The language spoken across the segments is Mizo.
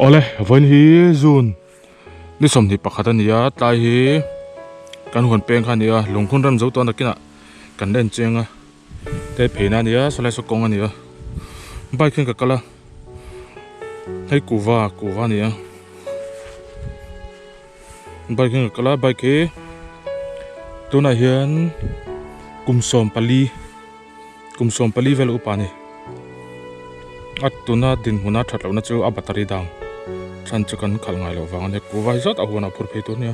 Awle vawiin hi June ni 21 a ni a tlai hi kan huan peng kha a ni a lungphun rem zo tawh nakinah kan la encheng a te pheina a ni a sawlai saw kawng a ni a bike hian ka kal a hei kuhva kuhva a ni a bike hian ka kal a bike hi tunah hian kum 14. Kum 14 vel upa a ni. A tuna dinhmuna that lohna chu a battery down chhan chu kan khalh ngai loh vang a nia. Kuhva hi zat a huanah phur phei tur a nia.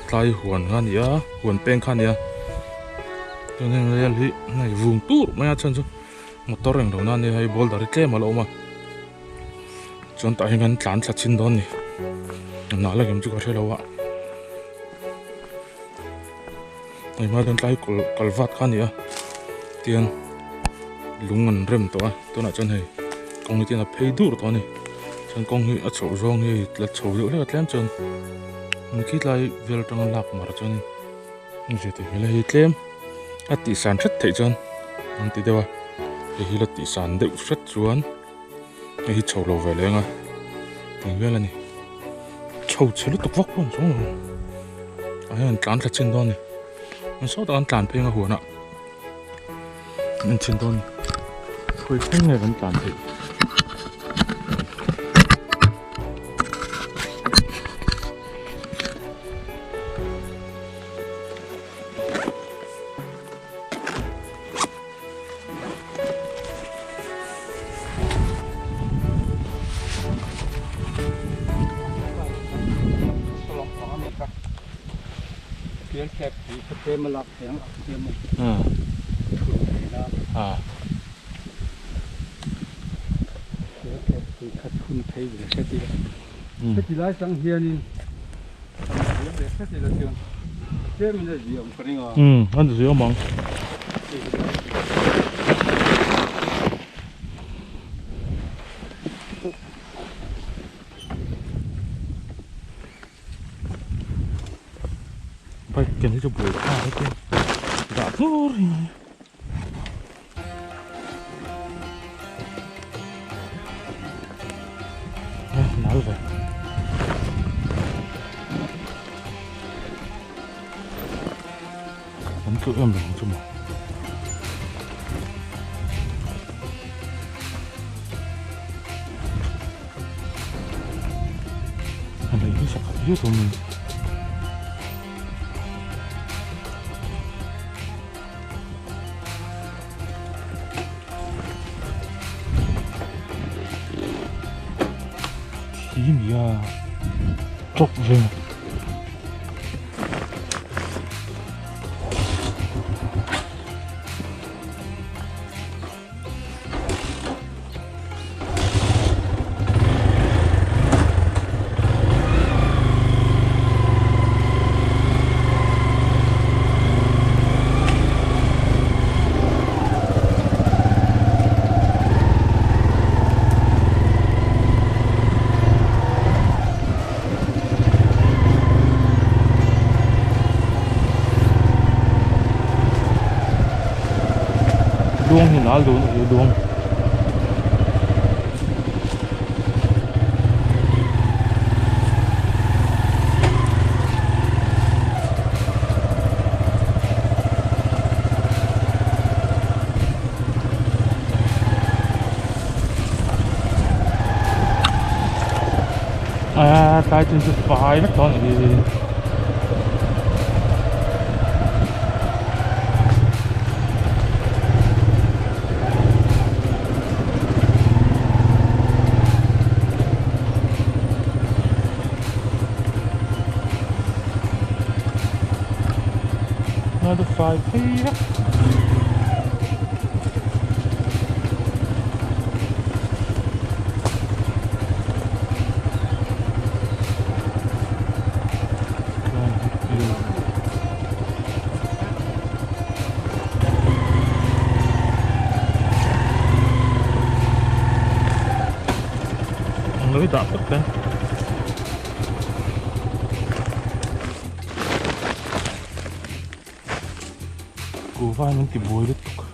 Tlai huan kha a ni a, huan peng kha a ni a. Chuan heng rel hi hei vung tur mai a chhan chu motor eng lohna a nia hei boulder hi tlem a la awm a. Chuan tah hian kan tlan thla chhin dawn a ni. Nal a kim chu ka hre lo a. Hei hma hian tlai kal kal vat kha a ni a tian lung an rem tawh a tunah chuan hei kawng hi tian a phei dur tawh a ni chuan kawng hi a chhoh zawng hi la chho deuh hlek a tlem chuan khi tlai vel atanga lak mar chuan in zir tih hmel a hei tlem a tih san hret theih chuan an ti deuh a hei hi la tih san deuh hret chuan hei hi chho lo ve leng a tih vel a ni. Chho chhe lutuk vak pawh an chuang lo ah hian an tlan thla chin dawn a ni an sawtah an tlan pheng a huanah an en chhin dawn a ni khawi thleng nge kan tlan theih. Umm an zui awm ang. Bike ken hi chu buai thlak vek e dah hlur hi. Nal ve. An tluk em lo chu maw. An lei hi sakhat viau tawh mai. Thi nia chawk ve. Luang hi nal dawn a ni luang. A tlai chin chu fai vek tawh a ni hi. Another 5 here. Lối đạp tất cả. Kuhva min ti buai lutuk.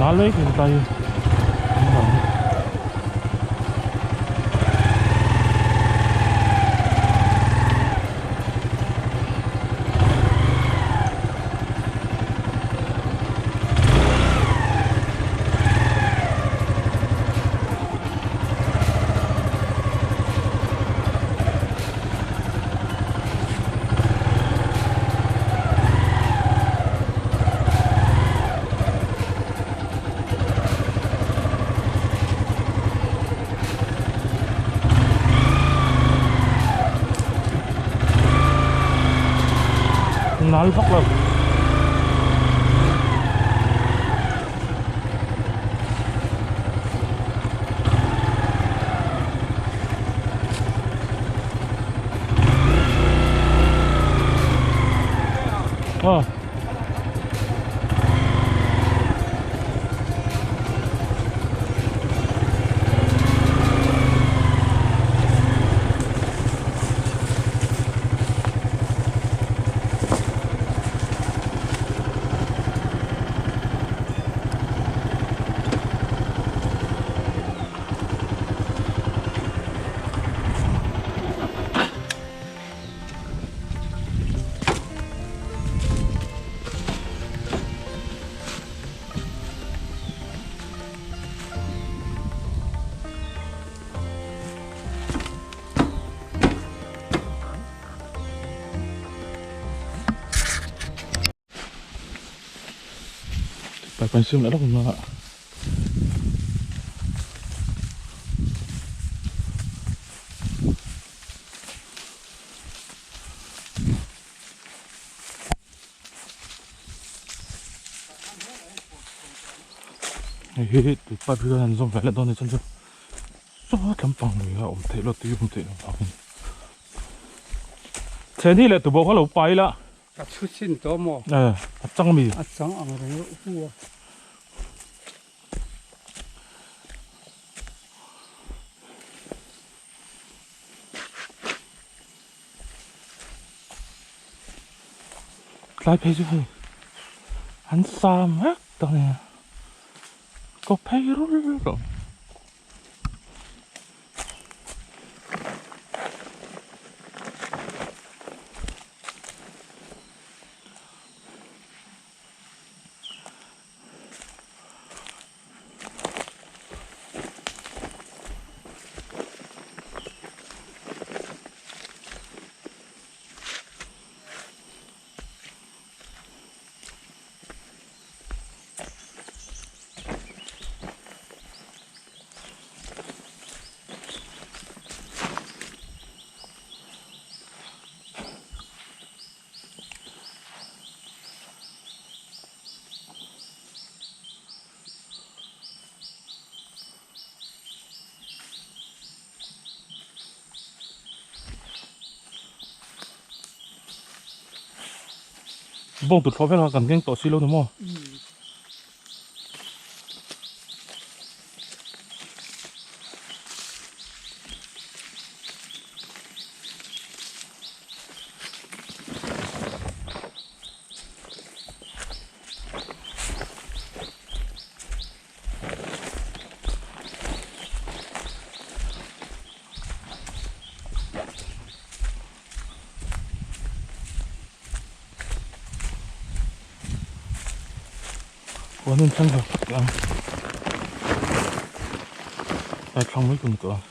Nal mai kan tlai an dan hi. Nal vak lo. Ờ. Pipe an siam leh lawk nana. Hei hi tui pipe hi an zawm ve leh dawn a ni chuan chu saw lampang lui a awm theih loh tui awm theih loh vangin chhe ni leh tuboh kha lo pai ila. Ka chhu chin tawh maw? Eh, a chang mi. A chang ang reng reuh hu a. Tlai phei chu hei an sa mek ta nge ko phei rul reuh. Bawng tut thlawh vel kha kan keng tawh si lo ni maw? Huan in thleng ve phawt teh ang tlai thlang mai tur ni tawh ang.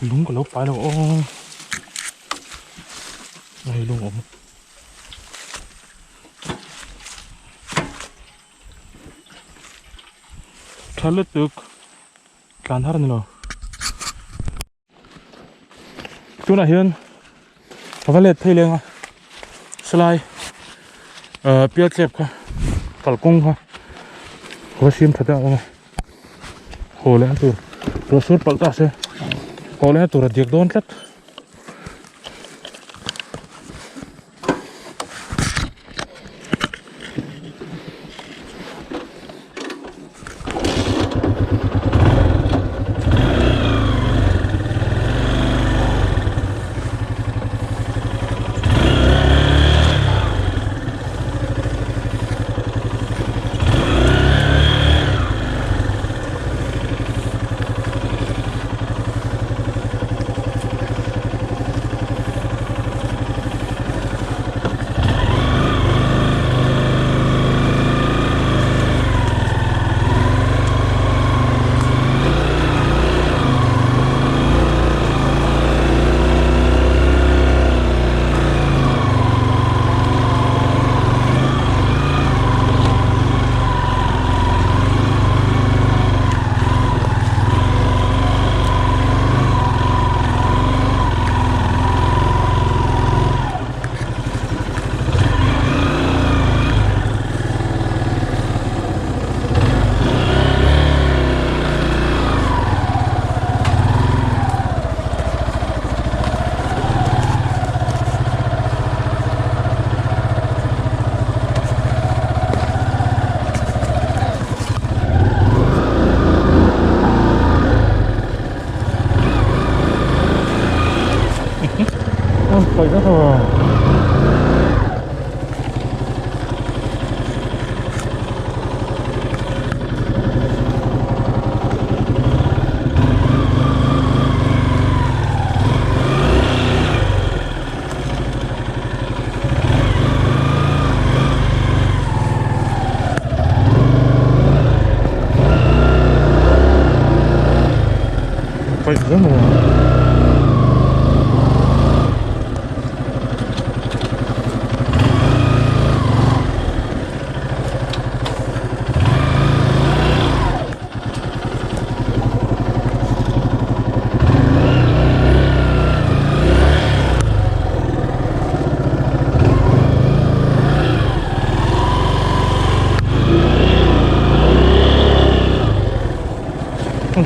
Lung ka lo pai lo aw. Hei lung awm. Tha lutuk tlan har a ni lo. Tunah hian ka va let phei leng a salai ah pial tlep kha kalkawng kha ka va siam tha ta ang a haw leh na tur ruah sur palh ta se haw leh na tur a diak dawn tlat.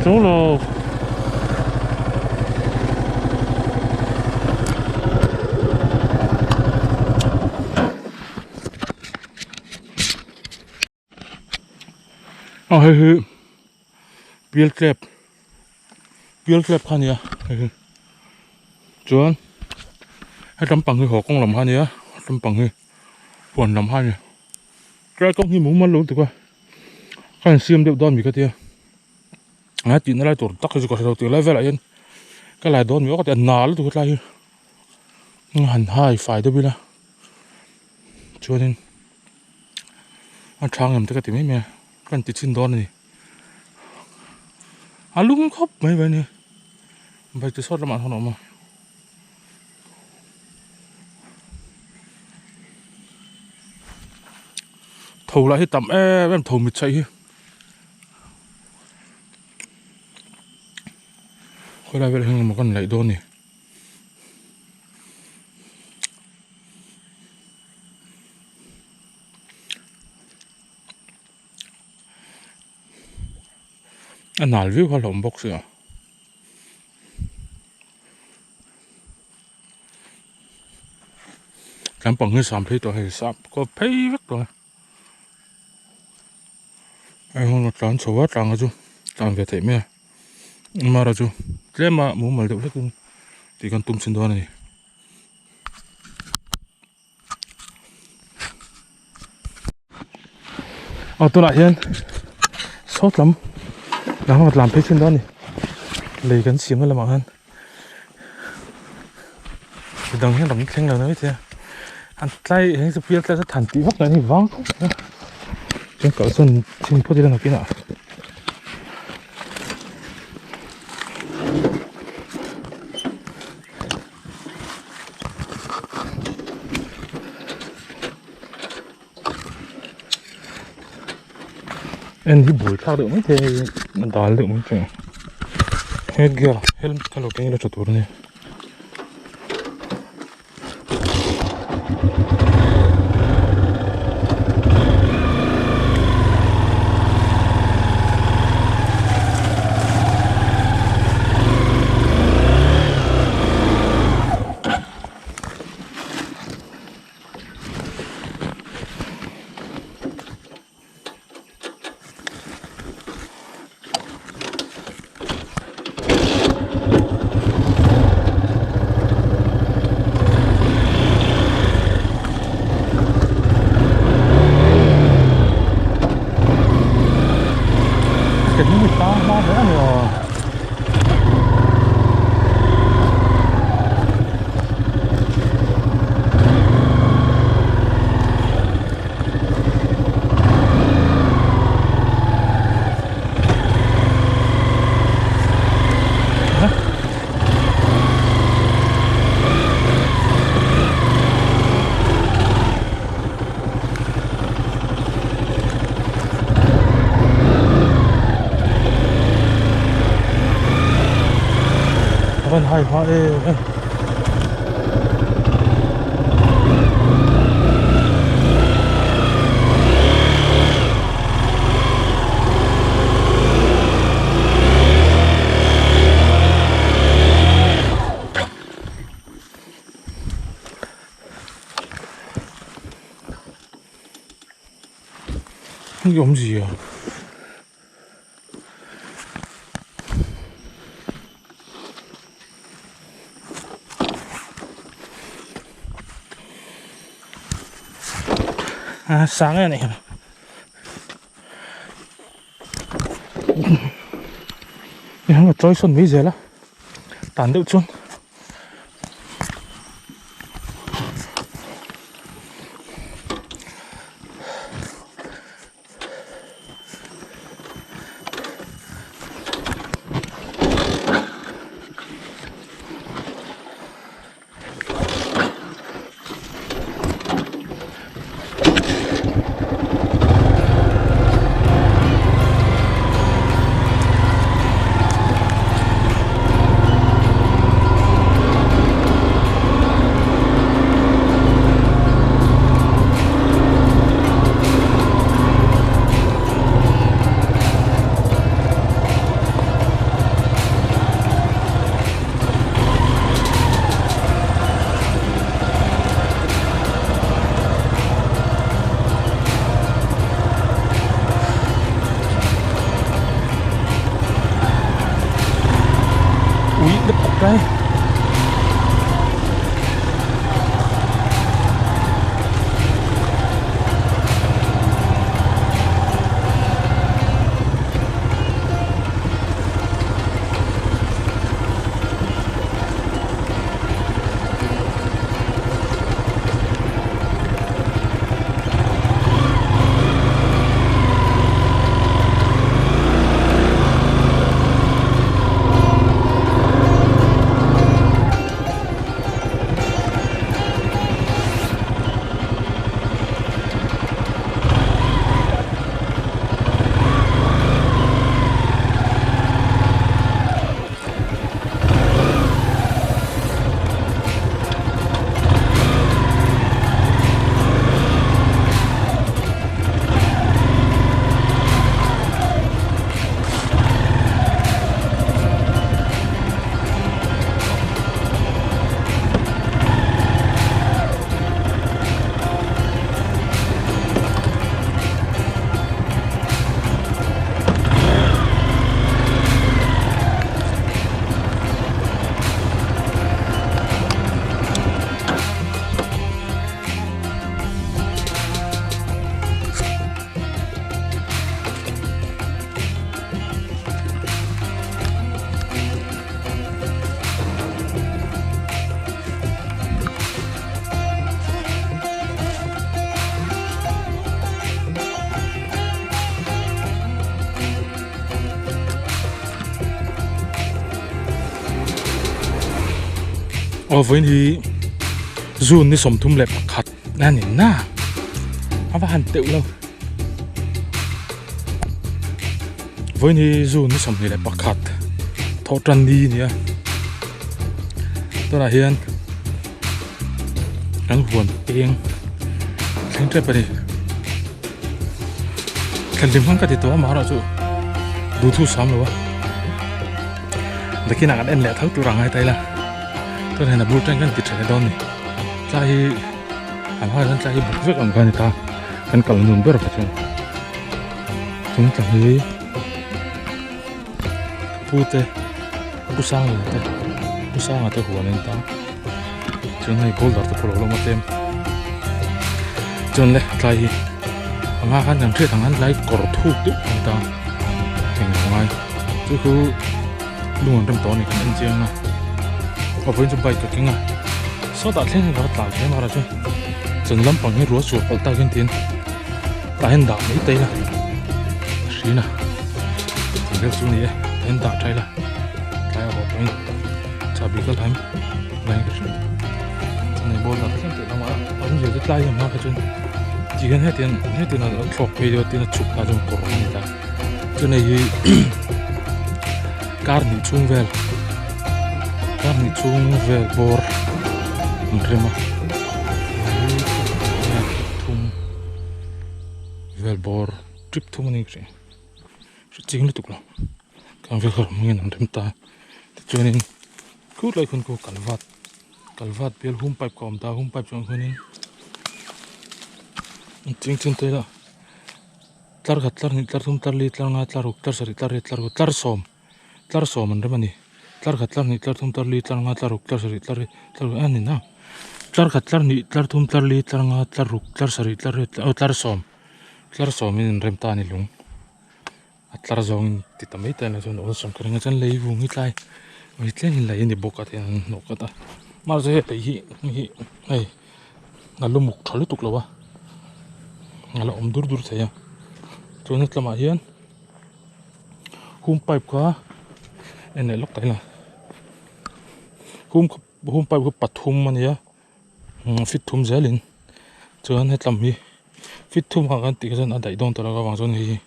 Chu lo a hei hi pial tlep pial tlep kha a nia hei hi chuan he lampang hi haw kawng lam kha a nia lampang hi huan lam kha a ni tlai kawng hi mumal lo lutuk a ka insiam deuh dawn mi ka tia a tihna lai tur tak hi chu ka hre lo tih lai velah hian ka lai dawn mi awk a ti a nal lutuk a tlai hi han hai fai deuh ila chuanin a thang em te ka ti mai mai a ka han ti chhin dawn a ni a lum khawp mai mai a ni bike chu sawt lamah sawn a awm a. Tho lah hi tam em em tho mit chhaih hi khawilai velah hian emaw kan laih dawn a ni. A nal viau kha a hlauhawm bawk si a. Lampang hi sam phei tawh hei sam kawp phei vek tawh a hei hun a tlan chho a tlang a chu tlan ve theih mai a amara chu tlem a mumal deuh hlek in tih kan tum chhin dawn a ni. Aw tunah hian sawt lam lam a tlan phei thin dawn a ni lei kan siamna lamah khan midang hian ram thleng lo na mai thei a an tlai eng chu pial tlai chu than tih vak mai a ni vang khawp mai a chuan kal sawn chhin phawt ila nakinah. En hi bul thlak deuh mai thei a hei a dal deuh mai thei head gear helmet kha lo keng ila tha tur a ni. Cái này ta ba nữa rồi. Van hai hma em em. Hei awmzia. A sang em em ni hang a chawi sawn mai zel a tan deuh chuan. Ui đất đây. Aw vawiin hi June ni 31 a ni na a va han teuh lo. Vawiin hi June ni 21 thawh tan ni a ni a tunah hian kan huan peng thleng tep a ni thlenhlim hmang ka ti tawh a amaherawhchu duhthu sam lo a nakinah kan en leh tho tur a ngai ta ila tunah hian a bul tang kan ti tha leh dawn a ni tlai hi a hmaah hian tlai hi buk vek ang kha a ni ta kan kal nun ber kha chuan chung tlang hi pu te pu sang leh te pu sanga te huan a ni ta chuan hei boulder te pawh a lo la awm a tlem chuan le tlai hi a hma khan kan hriat ang khan tlai kawr thuk deuh a ni ta eng lo ngai chu chu lung an rem tawh a ni kan en chiang a a vawiin chu bike ka keng a sawtah thleng hian ka va tlan hle mar a chuan chun lampang hi ruah sur palh tak in tiin tah hian dah mai ta ila hrin a tih vel chu a ni e tah hian dah tha ila tlai a haw pawhin chahbi ka la in ka hria chennai border thleng teh lamah a awm zia chu tlai hian hma kha chuan ti hian hetiang hetiang a thlawk phei deuh a tin a chhuk ta chuan kawr a ni ta chuan hei hi kar hnih chhung vel kar hnih chhung vel bawr an rem a thum vel bawr trip thum a ni ka hria hre ching lutuk lo kan vel kha hmangin an rem ta tichuanin khut lai khawn khu kalvat kalvat bial hum pipe kha a awm ta hum pipe chuan khuanin ching chhin te ila. Tlar khat tlar hnih tlar thum tlar li tlar nga tlar ruk tlar sarih tlar riat tlar ruk tlar sawm tlar sawm an rem a ni tlar khat tlar hnih tlar thum tlar li tlar nga tlar ruk tlar sarih tlar riat tlar ruk a ni na tlar khat tlar hnih tlar thum tlar li tlar nga tlar ruk tlar sarih tlar riat aw tlar sawm tlar sawm in an rem ta a ni lung a tlar zawng in ti ta mai ta ila chuan awlsam ka ring a chuan lei vung hi tlai mai tlem in lei a ni bawk a tiang an hnawh khat a mahse hei hi hei hei. A lu muk tha lutuk lo a a la awm dur dur thei a chuan hetlamah hian hum pipe kha en leh lawk ta ila hum hum pipe kha pathum a nia feet thum zelin chuan hetlam hi feet thum ah khan tih kha chuan a daih dawn ta lo avang chuan hei hi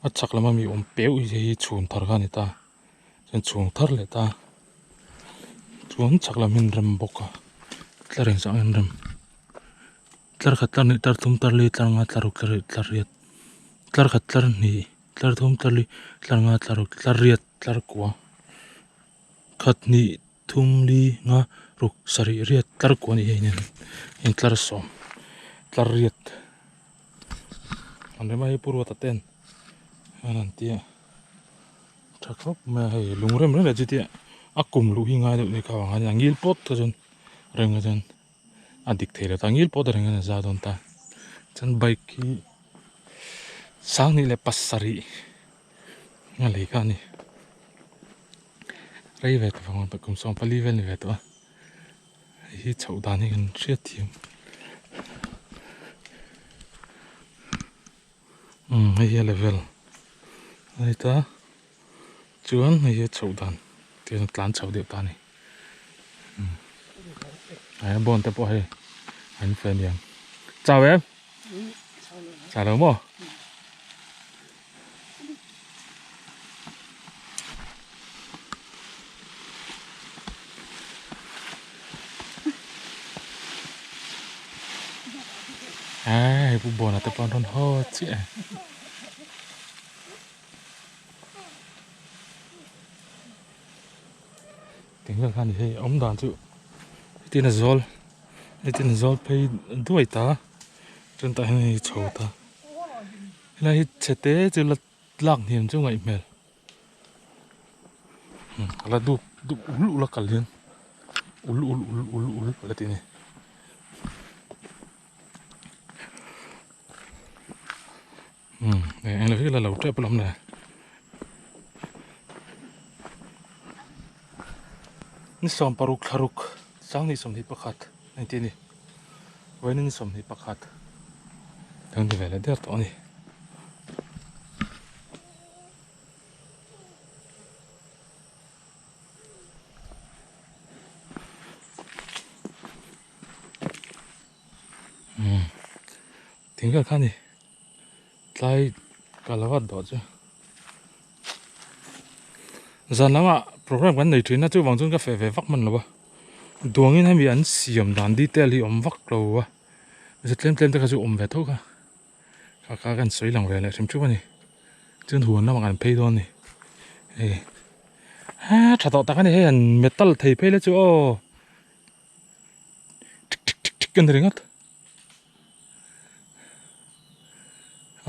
a chhak lama mi awm peu hi hei hi chhun thar kha a ni ta chuan chhung thar leh ta. Chuan chhak lam hi an rem bawk a tlar engzah nge an rem tlar khat tlar hnih tlar thum tlar li tlar nga tlar ruk tlar riat tlar riat tlar khat tlar hnih tlar thum tlar li tlar nga tlar ruk tlar riat tlar kua khat hnih thum li nga ruk sarih riat tlar kua a nih hi hei tlar sawm tlar riat an rem a hei pu ruata ten an tia. Tha khawp mai a hei lung rem rem leh chutia a kum luh hi ngai deuh ni kha vang a ngil pawt te chuan reng a chuan a dik thei lo ta ngil pawt reng a za dawn ta chuan bike hi sanghnih leh pasarih a lei kha a ni rei ve tawh vang kum 14 vel ni ve tawh a hei hi chhoh dan hi kan hriat thiam. Umm hei hi a level a ni ta chuan hei hi a chhoh dan tihian a tlan chho deuh ta a ni umm a bone te pawh hei an fe aniang chau em chau lo maw. Hei pu Bona te pawh an rawn haw chiah e. Ting vel khan hei awm dan chu hetin a zawl hetin a zawl phei duai ta chuan tah hian hei chho ta helai hi chhe te chu la lak hniam chu ngaih hmel a la dup dup ul ul a kal hian ul ul ul ul ul a la ti a ni. Umm eng lo hi la lo tep alawm le ni 16 thlaruk sanghnih 21 engtin a ni vawiin ni 21 kan ti ve leh der tawh a ni. Umm thing vel kha a ni tlai ka la vat dawh chu. Zan lamah program kan nei thin a chuvang chuan ka feh ve vak hman lo a duangin hemi an siam dan detail hi awm vak lo a mahse tlem tlem te kha chu awm ve tho kha kha kha kan sawi lang ve leh hrim hrim a ni chuan huan lamah kan phei dawn a ni hei ha tha tawh tak a ni hei han metal thei phei la chu aw tik tik tik tik a ni ringawt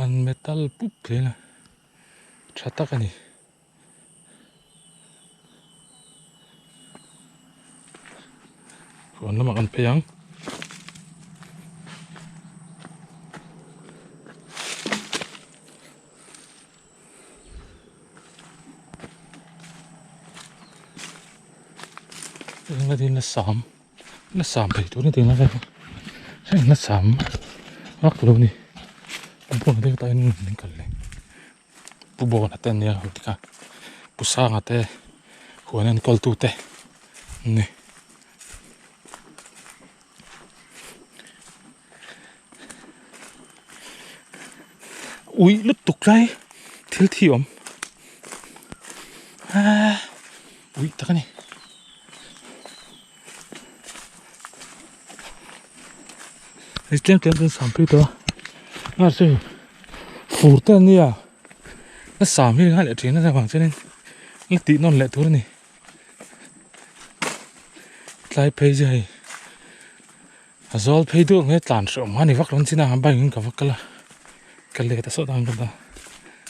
an metal pup thei la tha tak a ni. Huan lamah kan phei ang. Eng a sam la sam thei tur a ni la heng la sam vak lo ni a bulah te tah hian an kal leh. Pu Bawna te an nia ho tika Pu Sanga te huan enkawl tu te an ni. Uih lutuk lai thil thi awm aaa uih tak a ni. Hei tlem tlem chuan sam phei tawh a a chu fur te an nia a sam hi a leh thin a avang chuanin la tih nawn leh tur a ni tlai phei chu hei a zawl phei duh ang hi tlan hreh awm a ni vak lo chin a bike in ka va kal a ka let a sawt ang ka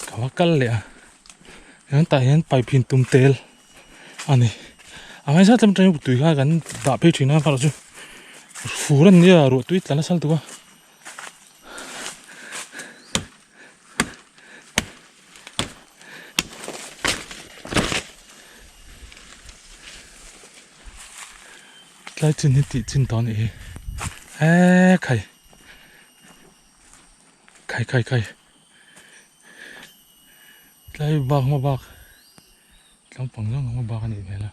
ka va kal leh a tah hian pipe hi an tum tel. A ni a ngaihzat lam atangin tui kha kan dah phei thin a erawh chu fur a nia ruah tui tla nasa lutuk a. Tlai chin hi tih chin tawh a nih hi eee khai khai khai khai tlai bak hma bak. Tlangpang zawng ang a bak a nih hmel a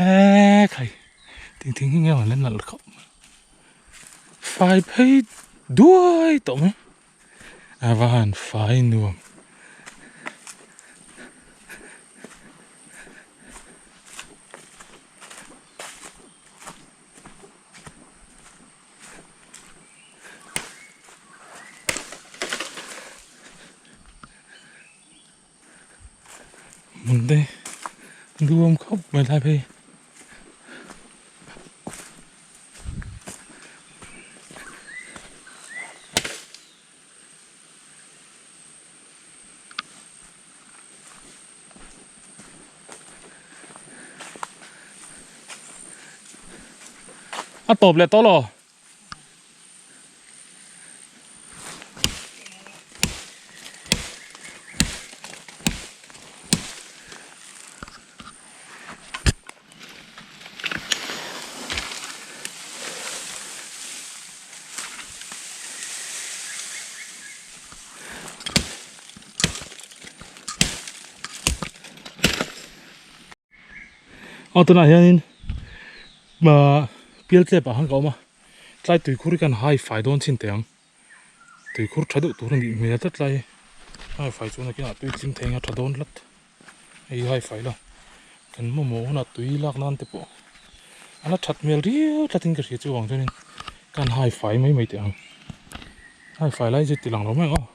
eee khai ting thing hi nge maw la nalh khawp mai fai phei duai tawh mai a va han fai nuam. Hmun te duam khawp mai lai phei. A tawp leh tawh lo. Aw tunah hianin ahh pialtlep ah khan ka awm a tlai tuikhur hi kan hai fai dawn chhin teh ang tuikhur tha deuh tur a nih hmel tlat lai hai fai chuan nakinah tui tling thei ang a tha dawn tlat hei hai fai la kan mamawh hunah tui lak nan te pawh a la that hmel riau tlat in ka hria chuvang chuanin kan hai fai mai mai teh ang hai fai lai chu ti lang lo mai ang aw.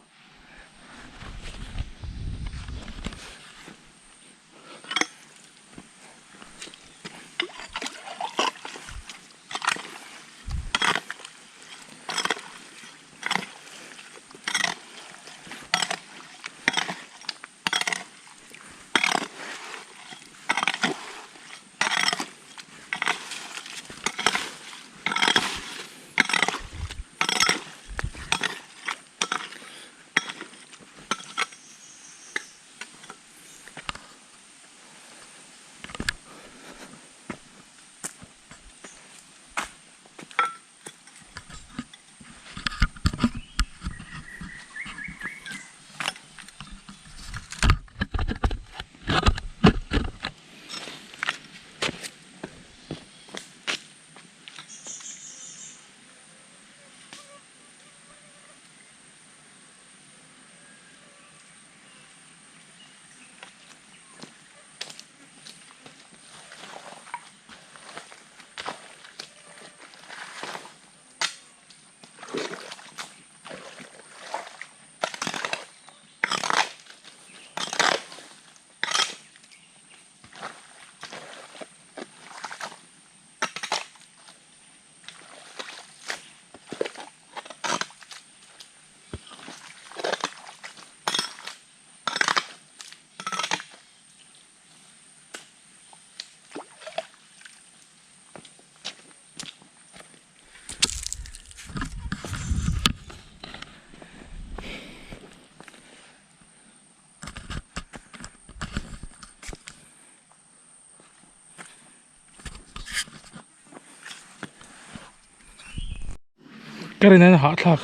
Ka rin aiin a hahthlak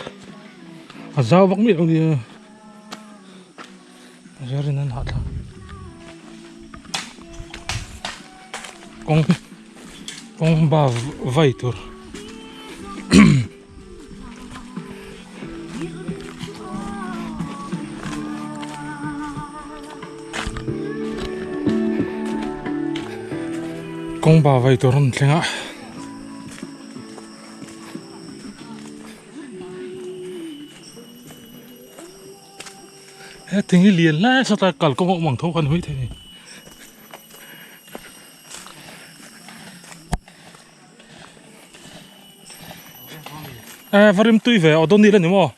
a zau vak miah lo nia ka rin aiin a hahthlak kawng kawng ba vai tur. Kawng ba vai tur an thleng a. He thing hi lian hle sawt a kalkawng a awm ang tho khan hawi thei a ni. Eh va rim tui ve aw dawn nil a ni maw?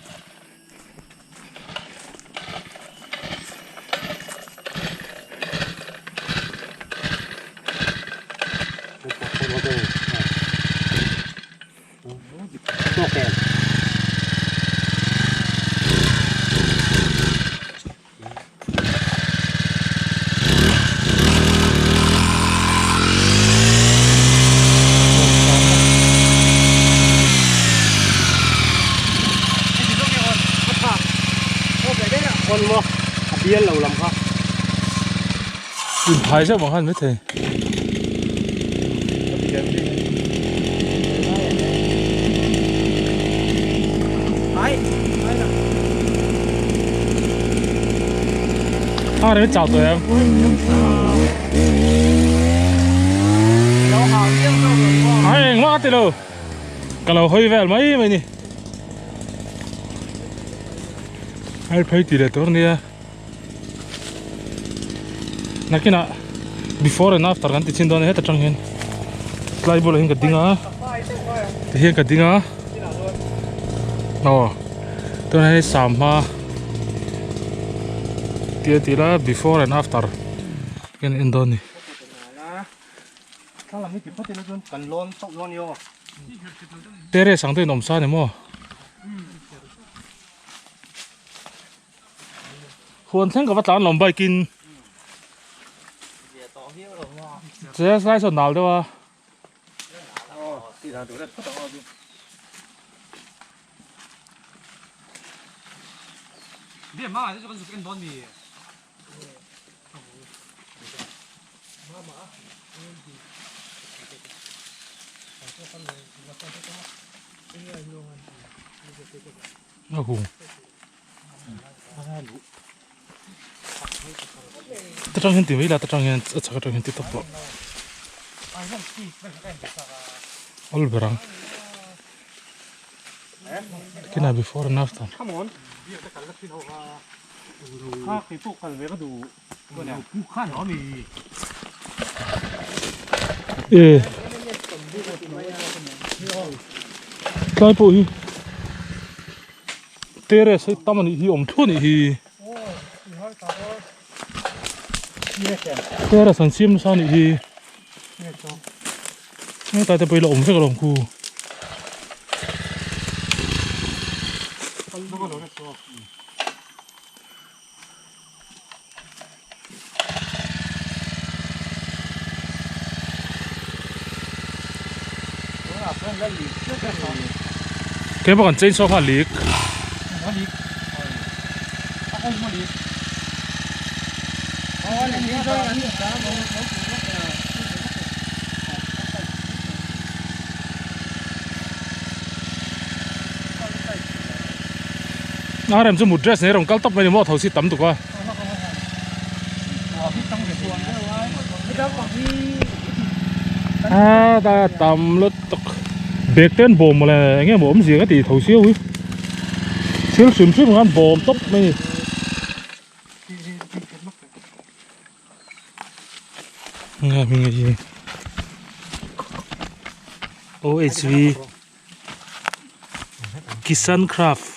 Inphai zeuh vang khan maithei. A rei chau tawh em? Ai engmah a ti lo. Ka lo hawi vel mai mai ni. Ai phei ti leh tur nia. Nakinah before and after kan ti chin dawn a heta tang hian tlai bulah hian ka ding a ti hian ka ding a aw tunah hian sam hma tia ti ila before and after kan en dawn a ni. Terrace ang te in awm sa a ni maw? Huan thleng ka va tlan lawm bike in che slai sawn nal deuh a. A hung. Ta tang hian ti mai la ta tang hian a chak atang hian ti tawp pawh awl ber ang kinah before and after e tlai pawh hi. Terrace hi tam anih hi awm thuah anih hi terrace an siam nasa anih hi hetlai te pawh hi la awm vek alawm khu. Keimah kan chainsaw kha a lik. A rem chu mut dress nei rawn kal tawp mai ni maw tho si tam tuk a. A ta tam lutuk bag te an bawm mawle eng nge maw awmzia ka tih tho siau hi thil hrim hrim khan bawm tawp mai ni. Nge hming hi OHV Kisan Craft.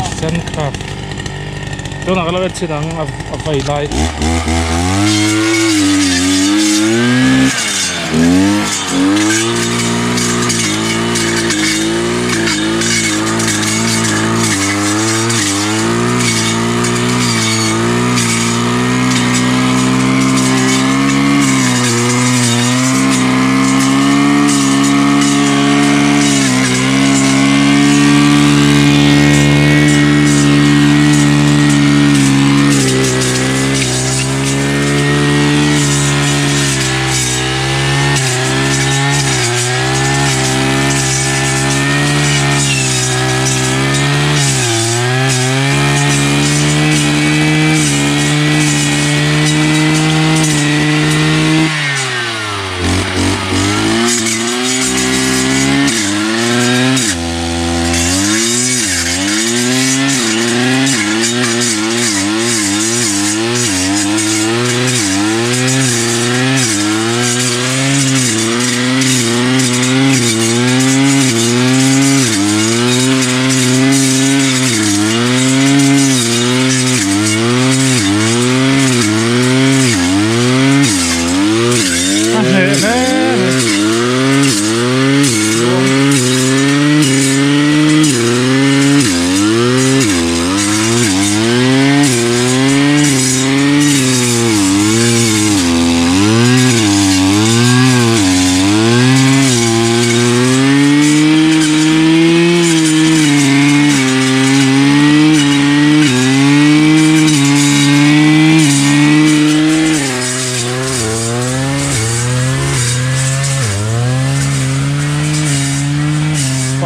Kisan Craft tunah ka lo en chhin ang a vai lai.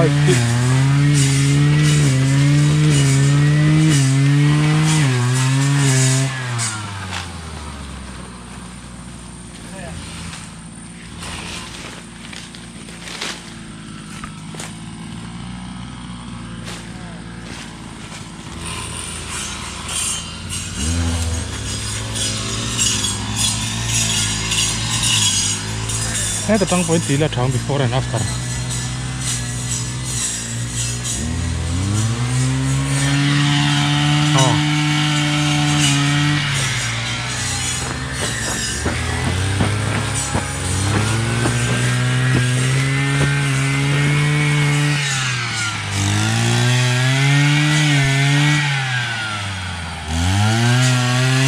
Bike hi Heta tang pawhin tih la thang before and after. Aw.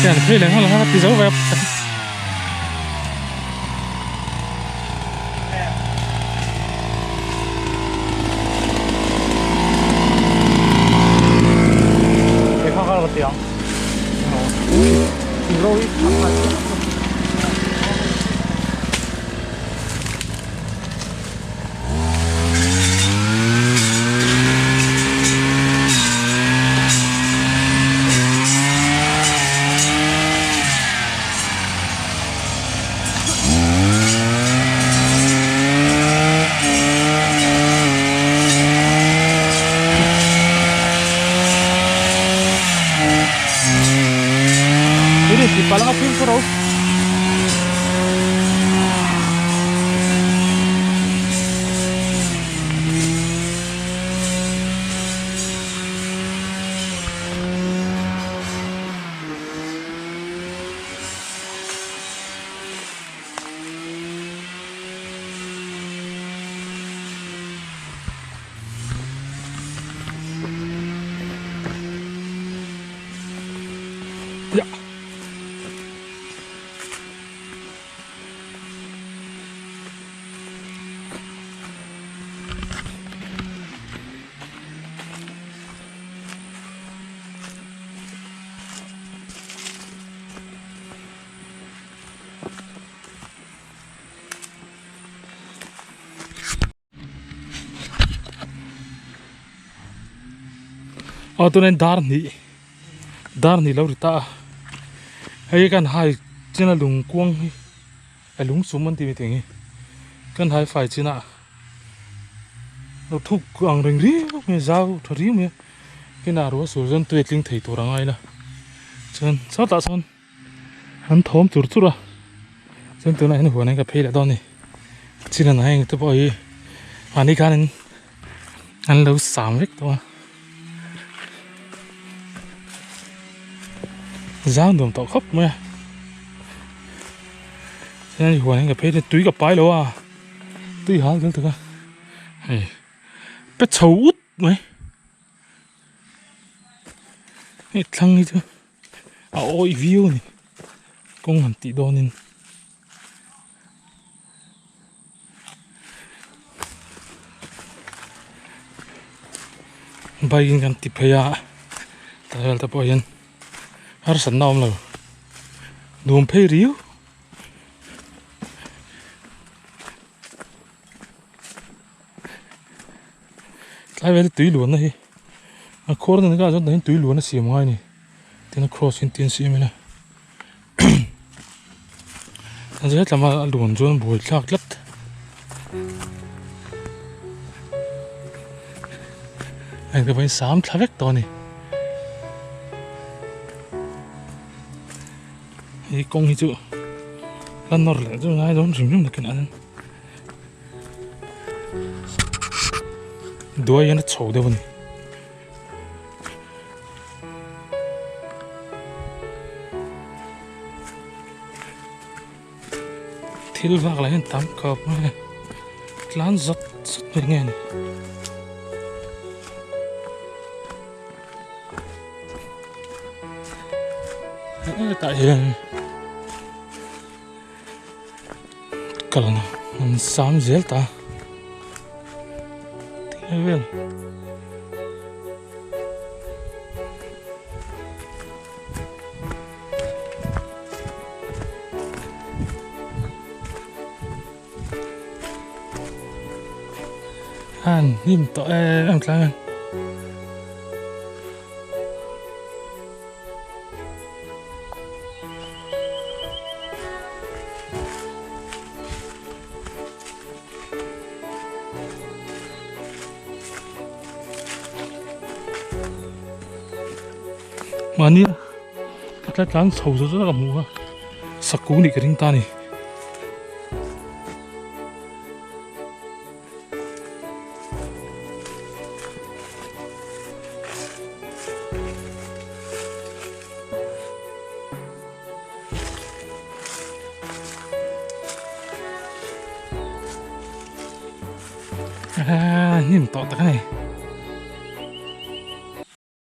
Hian phei leh nghal ang a ti zo ve a. Tih palh anga fimkhur ho. Ya. Aw tunin dar hnih dar hnih lo ri ta a hei kan hai china lung kuang hi a lung sum an tih mai thei ang hi kan hai fai chinah lo thuk ang reng riau mai zau tha riau mai a kinah ruah sur chuan tui a tling thei tur a ngai la chuan sawtah sawn. An thawm chur chur a chuan tunah hian huan ah hian ka phei leh dawn a ni chin ah heng te pawh hi mahni khanin an lo sam vek tawh a zang nuam tawh khawp mai a chuan huan ah hian ka phei leh tui ka pai lo a tui hal zel tuk a hei pe chho ut mai hei thlang hi chu. A awih viau a ni kawng han tih dawnin bike in kan ti phei a tah vel te pawh hian harsatna a awm lo nuam phei riau. Tlai vel tui luanna hi a khuar na ni chuan tui luan a siam ngai a ni tin a cross hi tin siam ila a zet lama a luan chuan buai thlak tlat heng te pawh hi sam thla vek tawh a ni hei kawng hi chu la nawr leh chu ngai dawn hrim hrim takin an. Duai hian a chho deuh a ni. Thil vak lah hian tam khawp mai a tlan zat zat mai nge ni. Hetah hian. Kalna an sam zel ta tinge vel Han hnim tawh em em tlai hian. Mahni a tlai tlan chho zawt zawt a ka hmu a saku nih ka ring ta a ni. Hnim tawh tak a ni.